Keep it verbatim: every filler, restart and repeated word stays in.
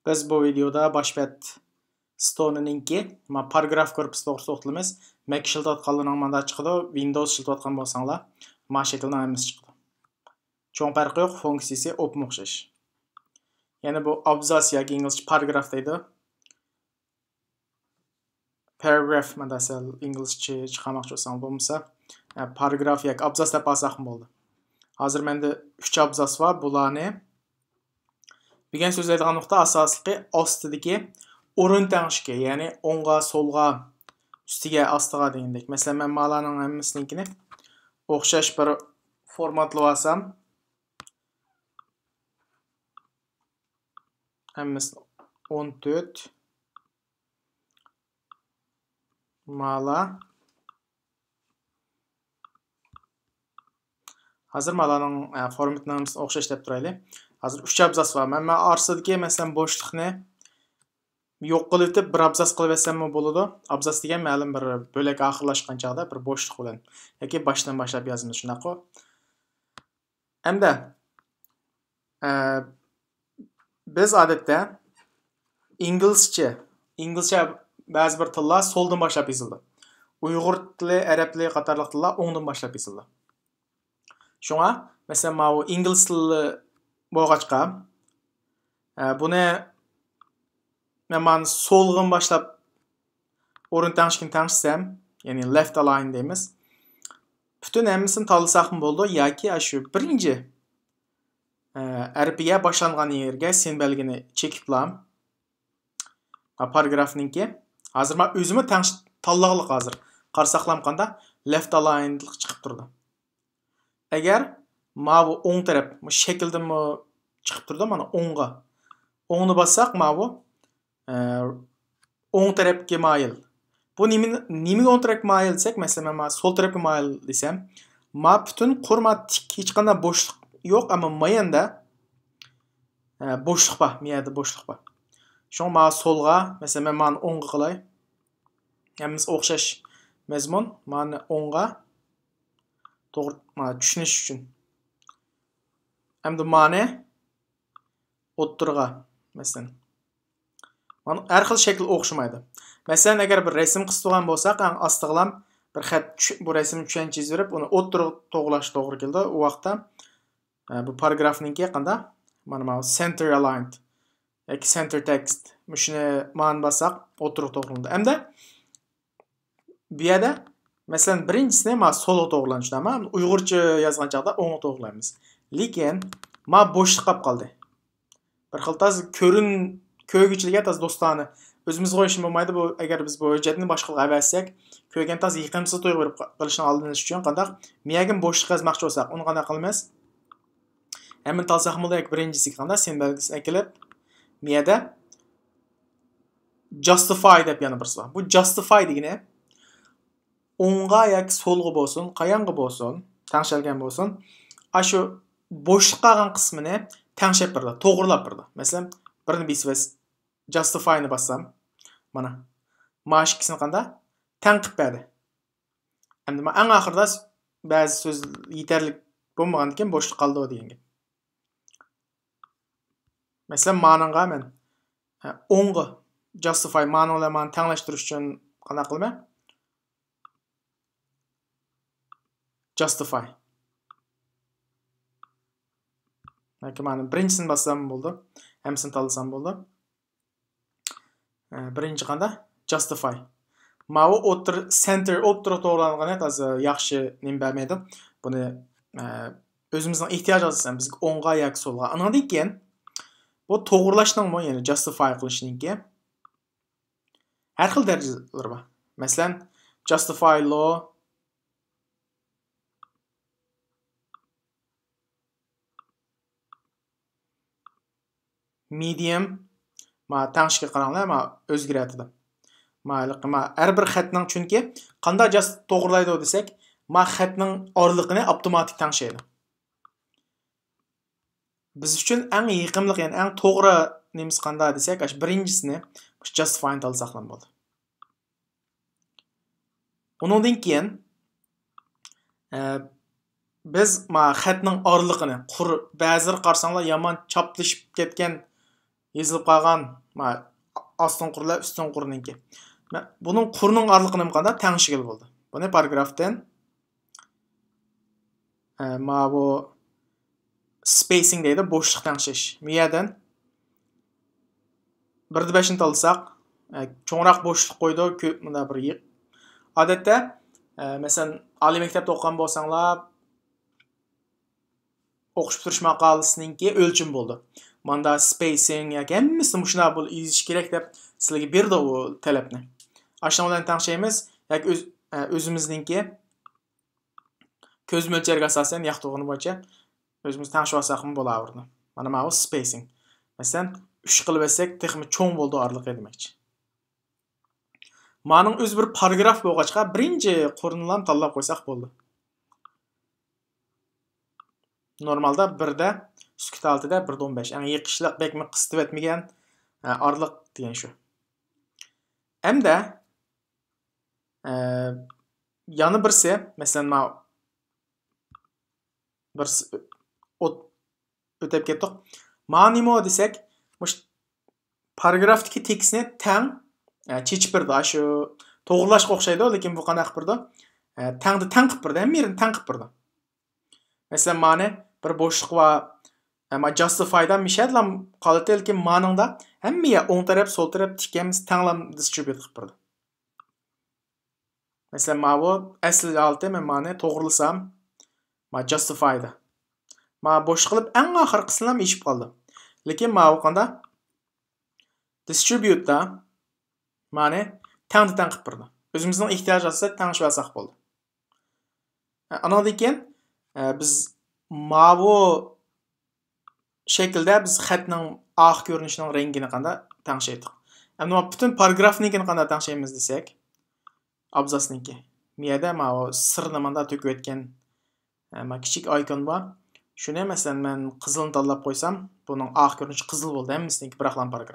بىز بۇ ۋىدېيودا باش بەت ستونىنىڭكى ما پاراگراف گۇرۇپپىسى توغرىسىدا توختىلىمىز. مەك ئىشلىتىۋاتقانلارنىڭ ماندا چىقىدۇ، ۋىندوۋس ئىشلىتىۋاتقان بولساڭلار، ما شەكىلنىڭ ھەممىسى چىقىدۇ. چوڭ پەرقى يوق، فۇنكسىيىسى ئوپمۇ ئوخشاش. يەنە بۇ ئابزاس ياكى ئىنگلىزچە پاراگراف دەيدۇ. پاراگراف، مەندە سەل ئىنگلىزچە چىقارماقچى بولساڭ بولمىسا، ئە، پاراگراف ياكى ئابزاس دەپ ئالساقمۇ بولىدۇ. ھازىر مەندە ئۈچ ئابزاس بار، بۇلارنى بۈگۈن سۆزلەيدىغان نۇقتا ئاساسلىقى ئاستىدىكى ئورۇن تەڭشىكى، يەنى ئوڭغا، سولغا، ئۈستىگە، ئاستىغا دېگەندەك. مەسىلەن، مەن مالارنىڭ ھەممىسىنىڭكىنى ئوخشاش بىر فورماتلىۋالسام، ھەممىسى ئون تۆت مالا. ھازىر مالانىڭ، ئە، فورمىتىنى ھەممىسىنى ئوخشاش دەپ تۇرايلى. ھازىر ئۈچ ئابزاس بار. مەن، مەن ئارىسىدىكى، مەسىلەن، بوشلۇقنى يوق قىلىۋېتىپ، بىر ئابزاس قىلىۋەتسەممۇ بولىدۇ. ئابزاس دېگەن مەلۇم بىر بۆلەك ئاخىرلاشقان چاغدا بىر بوشلۇق بىلەن ياكى باشتىن باشلاپ يازىمىز، شۇنداققۇ؟ ئەمدى، ئە، بىز ئادەتتە ئىنگلىزچە، ئىنگلىزچە بەزى بىر تىللار سولدىن باشلاپ يېزىلىدۇ. ئۇيغۇر تىلى، ئەرەب تىلى قاتارلىق تىللار ئوڭدىن باشلاپ يېزىلىدۇ. شۇڭا، مەسىلەن، ماۋۇ ئىنگلىز تىلى بولغاچقا، ئە، بۇنى مەن مانا سولغىن باشلاپ ئورۇن تەڭشىكىنى تەڭشىسەم، يەنى لېفت ئالاين دەيمىز. پۈتۈن ھەممىسىنى تاللىساقمۇ بولىدۇ ياكى ئاشۇ بىرىنچى، ئە، ھەرپىگە باشلانغان يەرگە سىمۋولىنى چېكىپلا، ھا، پاراگرافنىڭكى. ھازىر مەن ئۆزۈممۇ تەڭش-، تاللىغلىق ھازىر. قارىساقلام قاندا لېفت ئالاينلىق چىقىپ تۇرىدۇ. ئەگەر ماۋۇ ئوڭ تەرەپ، مۇشۇ شەكىلدىنمۇ چىقىپ تۇرىدۇ، مانا ئوڭغا. ئوڭنى باسساق، ماۋۇ، ئە، ئوڭ تەرەپكە مايىل. بۇ نېمە، نېمىگە ئوڭ تەرەپكە مايىل دېسەك، مەسىلەن، مەن مانا سول تەرەپكە مايىل دېسەم، ما پۈتۈن قۇر ما تىك، ھېچقانداق بوشلۇق يوق، ئەمما ماياندا، ئە، بوشلۇق بار، ما يەردە بوشلۇق بار. شۇڭا مانا سولغا، مەسىلەن، مەن مانا ئوڭغا قىلاي. ھەممىسى ئوخشاش مەزمۇن، مانا ئوڭغا. توغرا، مانا چۈشىنىش ئۈچۈن. ئەمدى مانى ئوتتۇرىغا، مەسىلەن. مانا ھەر خىل شەكىل ئوخشىمايدۇ. مەسىلەن، ئەگەر بىر رەسىم قىستۇرغان بولساق، ئەڭ ئاستىغىلام بىر خەت چۈش-، بۇ رەسىمنى چۈشەنچە يېزىۋېرىپ، ئۇنى ئوتتۇرىغا توغرىلاش توغرا كېلىدۇ. ئۇ ۋاقىتتا، ئە، بۇ پاراگرافنىڭكى قانداق؟ مانا، مانا center aligned ياكى center text. مۇشۇنى مانا باسساق، ئوتتۇرىغا توغرىلىنىدۇ. ئەمدى بۇ يەردە، مەسىلەن، بىرىنچىسىنى ما سولغا توغرىلاندۇرۇش، ما ئۇيغۇرچە يازغان چاغدا ئوڭغا توغرىلايمىز. لېكىن ما بوشلۇق قاپ قالدى. بىر خىل تاز كۆرۈن-، كۆرگۈچىلىككە تاز دوستانە. ئۆزىمىزگە قويۇشمۇ بولمايدۇ. بۇ، ئەگەر بىز بۇ ھۆججەتنى باشقىلارغا ئەۋەتسەك، كۆرگەن تاز يېقىمسىز تۇيغۇ بېرىپ قېلىشنى ئالدىنى ئېلىش ئۈچۈن قانداق؟ ما يەرگە بوشلۇق يازماقچى بولساق، ئۇنى قانداق قىلىمىز؟ ھەممىنى تاللىساق بولىدۇ، ياكى بىرىنچىسىگە قانداق؟ سىمۋولىنى ئەكېلىپ، ما يەردە justify دەپ يەنە بىرسى بار. بۇ justify دېگىنى ئوڭغا ياكى سولغا بولسۇن، قايانغا بولسۇن، تەڭشەلگەن بولسۇن، ئاشۇ بوشلۇق قالغان قىسمىنى تەڭشەپ بېرىدۇ، توغرىلاپ بېرىدۇ. مەسىلەن، بىرنى بېسىۋەتسە، justify نى باسسام، مانا، ما ئىككىسىنى قانداق؟ تەڭ قىلىپ بەردى. ئەمدى مانا ئەڭ ئاخىرىدا بەزى سۆز يېتەرلىك بولمىغاندىكىن بوشلۇق قالىدۇ دېگەن گەپ. مەسىلەن، مانىڭغا مەن، ھە، ئوڭغا justify، مانىڭ بىلەن مانى تەڭلەشتۈرۈش ئۈچۈن قانداق قىلىمەن؟ Justify. ياكى مانا بىرىنچىسىنى باسسام بولدى. ھەممىسىنى تاللىسام بولدى. ئە، بىرىنچى قانداق؟ Justify. ماۋۇ ئوتتۇرا، center، ئوتتۇرا توغرىلانغىنى تازا ياخشى نېمە بەرمەيدۇ. بۇنى، ئە، ئۆزىمىزنىڭ ئېھتىياجى ئاساسەن بىزگە ئوڭغا ياكى سولغا. ئانىڭدىن كېيىن بۇ توغرىلاشنىڭمۇ، يەنى justify قىلىشنىڭكى ھەر خىل دەرىجىلىرى بار. مەسىلەن، justify low، medium، ما تەڭشىگە قاراڭلار، ما ئۆزگىرەتىدۇ. ما ھېلىقى، ما ھەر بىر خەتنىڭ، چۈنكى قانداق جاز توغرىلايدۇ دېسەك، ما خەتنىڭ ئارىلىقىنى ئاپتوماتىك تەڭشەيدۇ. بىز ئۈچۈن ئەڭ يېقىملىق، يەنى ئەڭ توغرا نېمىسى قانداق دېسەك، ئاشۇ بىرىنچىسىنى، مۇشۇ justify نى تاللىساقلا بولدى. ئۇنىڭدىن كېيىن، ئە، بىز ما خەتنىڭ ئارىلىقىنى قۇر، بەزىلىرى قارىساڭلار يامان چاپلىشىپ كەتكەن يېزىلىپ قالغان، ما، ئاستىنقى قۇرلار ئۈستۈنقى قۇرنىڭكى. مە-، بۇنىڭ قۇرنىڭ ئارىلىقىنى قانداق تەڭشىگىلى بولىدۇ؟ بۇنى پاراگرافتىن، ئە، ماۋۇ spacing دەيدۇ، بوشلۇق تەڭشەش. مۇ يەردىن بىردە بەشنى تاللىساق، ئە، چوڭراق بوشلۇق قويىدۇ، كۆ-، مۇنداق بىر يىق-، ئادەتتە، ئە، مەسىلەن، ئالىي مەكتەپتە ئوقۇغان بولساڭلار، ئوقۇش پۈتتۈرۈش ماقالىسىنىڭكى ئۆلچىمى بولىدۇ. ماندا spacing ياكى ھەممىسىنى مۇشۇنداق بول-، يېزىش كېرەك دەپ سىلەرگە بېرىدۇ ئۇ تەلەپنى. ئاشۇنىڭ بىلەن تەڭشەيمىز ياكى ئۆز-، ئە، ئۆزىمىزنىڭكى كۆز مۆلچەرگە ئاساسەن ياقتۇرغىنى بويىچە ئۆزىمىز تەڭشىۋالساقمۇ بولاۋېرىدۇ. مانا ماۋۇ spacing. مەسىلەن، ئۈچ قىلىۋەتسەك تېخىمۇ چوڭ بولىدۇ ئارىلىقى دېمەكچى. مانىڭ ئۆزى بىر پاراگراف بولغاچقا، بىرىنچى قۇرنىلا تاللاپ قويساق بولدى. نورمالدا بىردە، سۈكۈت ھالىتىدە بىردە ئون بەش. ئەڭ يېقىشلىق، بەكمۇ قىستىۋەتمىگەن، ئە، ئارىلىق دېگەن شۇ. ئەمدى، ئە، يەنە بىرسى، مەسىلەن، ما بىر س-، ئوت-، ئۆتۈپ كەتتۇق. ما نېمە دېسەك، مۇش پاراگرافتىكى تېكىستنى تەڭ، ئە، چېچىپ بېرىدۇ. ئاشۇ توغرىلاشقا ئوخشايدۇ، لېكىن بۇ قانداق قىلىپ بېرىدۇ؟ ئە، تەڭدە تەڭ قىلىپ بېرىدۇ، ھەممە يېرىنى تەڭ قىلىپ بېرىدۇ. مەسىلەن، مانى بىر بوشلۇق بار، ئەمما justify دا مىشەدىلا قالىدۇ، لېكىن مانىڭدا ھەممە يەر ئوڭ تەرەپ، سول تەرەپ تىك ھەممىسى تەڭلا distribute قىلىپ بېرىدۇ. مەسىلەن، ماۋۇ ئەسلى ھالىتى، مەن مانى توغرىلىسام، ما justify دا. ما بوش قىلىپ ئەڭ ئاخىرقىسىنىلا ئېشىپ قالدى. لېكىن ماۋۇ قاندا؟ Distribute دا مانى تەڭدە تەڭ قىلىپ بېرىدۇ. ئۆزىمىزنىڭ ئېھتىياجى ئاساسىدا تەڭشىۋالساق بولدى. ئانىڭدىن كېيىن، ئە، بىز ماۋۇ شەكىلدە بىز خەتنىڭ ئارقا كۆرۈنۈشىنىڭ رەڭگىنى قانداق تەڭشەيتتۇق. ئەمدى مانا پۈتۈن پاراگرافنىڭكىنى قانداق تەڭشەيمىز دېسەك، ئابزاسنىڭكى. مۇ يەردە ماۋۇ سىرنى مانداق تۆكۈۋەتكەن، ئە، ما كىچىك ئايكون بار. شۇنى، مەسىلەن، مەن قىزىلنى تاللاپ قويسام، بۇنىڭ ئارقا كۆرۈنۈشى قىزىل بولدى، ھەممىسىنىڭكى بىراقلا پاراگراف.